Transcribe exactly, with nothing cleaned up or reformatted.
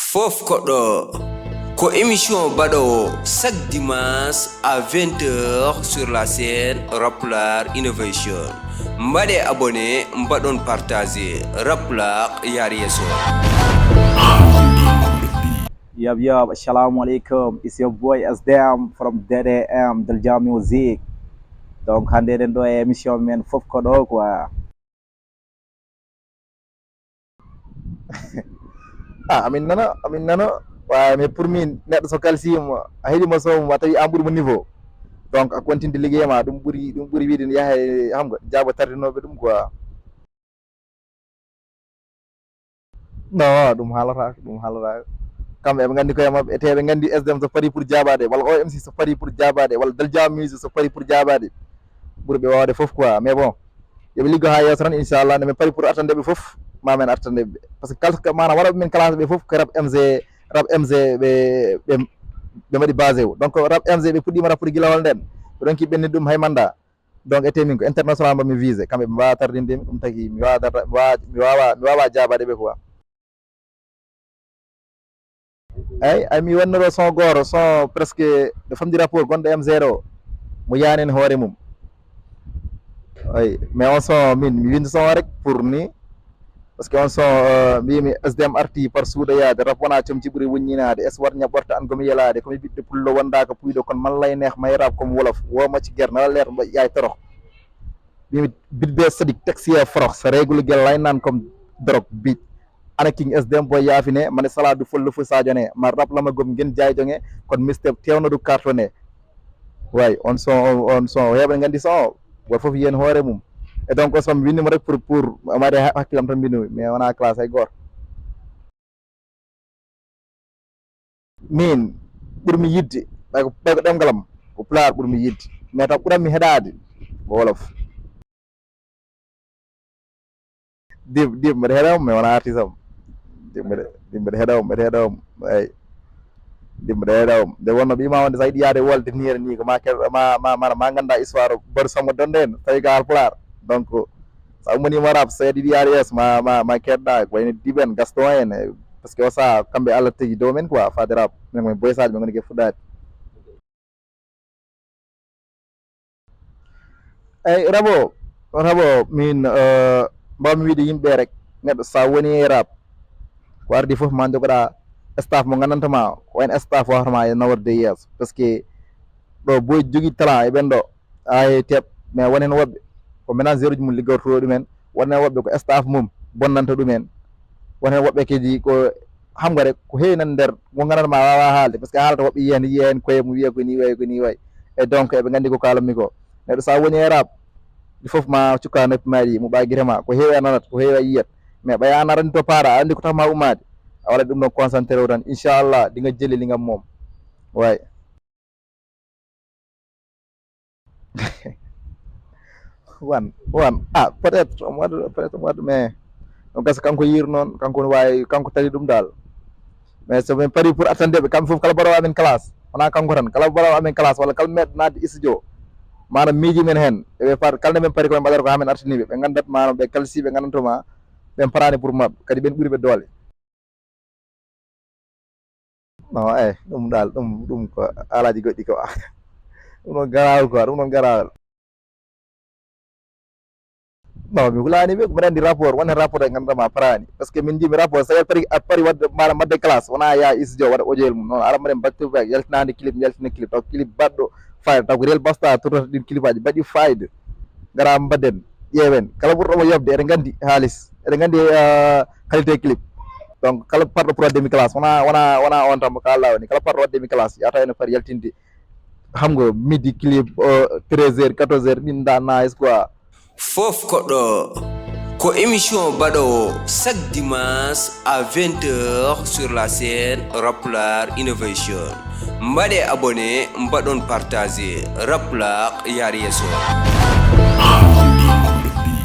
Fof ko ɗo, ko émission baɗowo chaque dimanche à vingt heures sur la chaîne Rap Pulaar Innovation. Mbaɗe abonné, mbaɗon partagé. Rap Pulaar yaar yeeso. Yup, yup, assalamu alaikum. It's your boy S D M from D D M, Dalja Music. Donc, hannde eɗen ɗo e émission men Fof ko ɗo quoi. Ah, amin nana, amin nana. Waaye mais pour min neɗɗo so kalsima a heɗima somo a tawi an ɓuuri mo niveau. Donc a continue ligguey ma ɗum ɓuuri ɗum ɓuuri wiide ne yaha e xam nga jaaba tardinoɓe ɗum quoi. Non, ɗum haalataako, ɗum haalataako. Kamɓe eɓe nganndi koye maɓɓe, ete eɓe nganndi S D M so parii pour jaabaade, walla O M C so parii pour jaabaade, walla Dalja Music so parii pour jaabaade. Ɓuri ɓe waawde fof quoi, mais bon, yo ɓe liggo haa yeeso tan, inchallah, nde men parii pour artande ɓe fof, ma men artande ɓe. Parce que kala, maanaam waɗooɓe men classe ɓe fof, ko rap M G, rap M G ɓe, ɓe, ɓe mbaɗi basé o. Donc rap M G ɓe puɗɗiima rappude gila hol nden, ɓe ronki ɓenni ɗum hay manda. Donc ete min ko international mbaɗmi visé, kamɓe ɓe mbaawa tardinde mi, ɗum tagi mi waawaa mi waawaa mi waawaa jaabaade ɓe quoi. Eyi, ay mi wannoro son gooto, son presque ɗo famɗi rapport gonɗo M zéro, mo yaani heen hoore mum. Eyi, mais on son min mi winndi son o rek pour ni, parce que on son mbiymi S D M arti par suuɗoyaade, rap wonaa comci ɓuri wuññinaade, es warña ɓorta an gomi yelaade, komi ɓiɗɗo pullo wondaaka puyɗo kon mallay neex mayrab comme wolof, wo macci ger nala leer mbaɗ yaay torox. Mbiymi bit be sadik taxi e forox sa régule gel laynan comme drog bit. Ana king S D M boy yaafine mane saladu follo fo sadio ne ma rap lama gom ngen jay jonge, kon mister tewno du cartonné. Way on son, on son heɓe nganndi son o, goto fof yiyen hoore mum. E donc on son mi winndimo rek pour pour mari hakkilam tan mbinumi mais wona classe hay goto. Min ɓurmi yidde ɓay ko ɓay ko ɗemngal am ko pulaar ɓurmi yidde, mais taw ɓuranmi heɗaade ko wolof. Dim dim mbeɗa heɗa mo mais wona artiste am. Dim mbeɗa dim mbeɗa heɗa mo mbeɗa heɗa mo. Eyi dim mbeɗa heɗa mo nde wonno ɓiyma wonde sa yiɗi yaade wolde ni hene ni ko ma keɗoɗa ma ma ma ma ganda histoire baru sammo donde en tawi ko haalpulaar. Donc sa ummanima rap so yiɗi yaade yeeso ma ma ma keɗɗa ko wayno diɓen gaston en, parce que o saha kamɓe allah tagi dow men quoi faade rap minen komin boysaji ɓe goni ke fuɗɗade. Eyi rabo rabo min mbawmi wiide yimɓe rek, neɗɗo sa woni e rap ko ardi fof ma jogoɗa staff mo gandantama ko en staff wawatama e naworde yeeso parce que ɗo boy jogui talent e ɓen ɗo. Ay teɓ mais won heen woɓɓe ko ménageur uji mum liggortoo ɗumen, won heen woɓɓe ko staff mum bonnanta ɗumen, won heen woɓɓe kadi ko xam nga rek ko heewi nan nder mo nganndanɗaa ma waawaa haalde parce que a haalata woɓɓe yiya heen yiya heen koye mum wiya ko nii wayi ko nii wayi. E donc eɓe nganndi ko kaalammi ko neɗɗo so a woni e rap il faut ma cukka noppi ma ɗi muɓa gite ma ko heewi a nanat ko heewi a yiyat mais ɓay an aɗa anndi to paaɗa aɗa anndi ko tax ma ummaade a waɗat ɗum ɗon concentré o tan inchallah ɗi nga jeli ɗi ngam moom way. Wan wan ah peut être omo waɗa peut être omo waɗa mais ɗum gasa kanko yiir noon kanko no wawi kanko tali ɗum dal. Mais so min pari pour attandeɓe kamɓe foof kala mbaɗowo amen classe wona kanko tan kala mbaɗowo amen classe walla kala meɗɗo nadde studio manam miiji men hen eɓe par kala nde min pari komin mbaɗata ko ha min artaniɓe ɓe gandat manam ɓe kalsi ɓe gandantoma ɓen parani pour mabɓe kadi ɓen ɓuuri ɓe doole. Non eh ɗum dal ɗum ɗum ko alaji goɗɗi ko ɗum ɗon garawol quoi ɗum ɗon garawol. Non mi hulani ɓe ko mbiɗa andi rapport won hen rapport e ganduɗa ma parani parce que min jimi rapport sa yaltari a pari wadde maɗa madde classe wona ya studio waɗa audio el mum non ara mbaɗen back to back yaltinande clip yaltina clip taw clip baɗɗo fayda taw ko réel basta tournata ɗin clip aji mbaɗi fayda gara mbaɗen ƴeewen kala ɓurɗomo yobde eɗen gandi haalis eɗen gandi qualité clip donc kala parɗo pour wadde mi classe wona wona wona on tan mo kalɗa woni kala parɗo wadde mi classe yata ene foti yaltinde xam nga midi clip treize heures quatorze heures ɗin da nice quoi. Fof ko ɗo ko émission baɗowo chaque dimanche à vingt heures sur la chaîne Rap Pulaar Innovation. Mbaɗe abonné mbaɗon partagé. Rap Pulaar yaar yeeso.